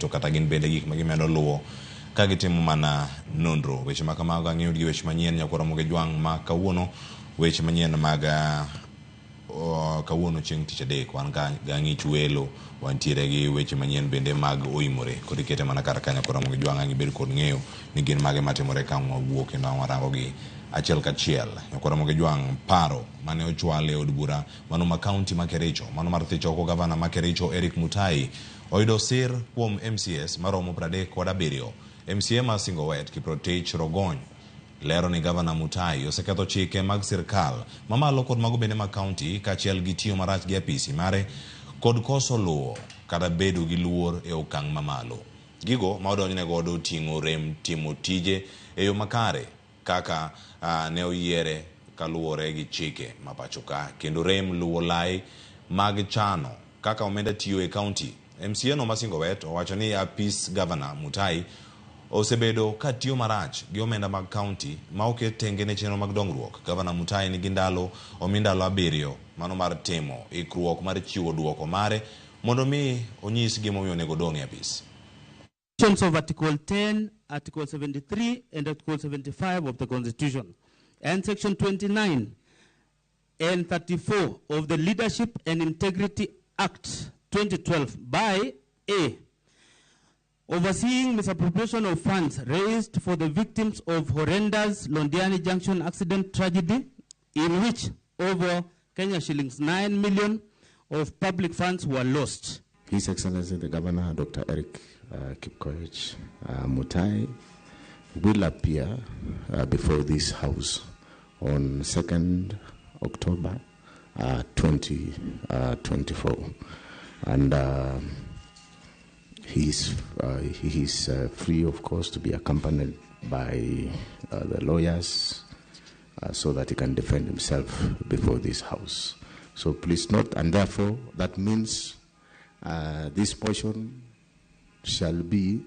giketo kata gin bende gik ma gimedo luwo ka gitimo mana nonro. Weche ma kamago ang'eyo gi weche manyien nyakwar Ramogi Jwang' ma kawuono, weche manyien mag kawuono chieng' tich adek wan ga ng'ich welo, wantiere gi weche manyien bende mag oimore. Koro ikete mana kar ka, nyakwar Ramogi Jwang', ang' ibed kod ng'eyo ni gin mage matimore ka wawuok kendo ang' warango gi achiel kachiel. Nyakwar Ramogi Jwang', paro mane ochwal e od bura mano ma kaunti ma Kericho mano mar thicho oko gavana ma Kericho Eric Mutai oyudo sir kuom MCAs maromo 37. MCA ma Singowet Kiprotich Rogony lero ni gavana Mutai oseketho chike mag sirkal mamalo kod mago bende mag kaunti, kaachiel gi tiyo marach gi apisi mare kod koso luwo kata bedo gi luor e okang' mamalo. Gigo ma odonjne godo ting'o rem timo tije e yo makare kaka ne oyiere kaluwore gi chike ma pacho ka, kendo rem luwo lai mag chano kaka omenda tiyo e kaunti. MCA no ma Singowet owacho ni apis gavana Mutai osebedo ka tiyo marach gi omenda mag kaunti ma oket tenge ne chenro mag dongruok. Gavana Mutai nigi ndalo omi ndalo 7 mano mar timo ikruok mar chiwo duoko mare mondo mi onyis gimomiyo onego odong' e apis. Of Article 10, Article 73, and Article 75 of the Constitution, and Section 29 and 34 of the Leadership and Integrity Act 2012 by A. Overseeing misappropriation of funds raised for the victims of horrendous Londiani Junction accident tragedy, in which over Kenya shillings 9 million of public funds were lost. His Excellency the Governor, Dr. Eric Kipkoech Mutai, will appear before this House on 2nd October 2024. And he is free, of course, to be accompanied by the lawyers so that he can defend himself before this House. So please note, and therefore that means this portion shall be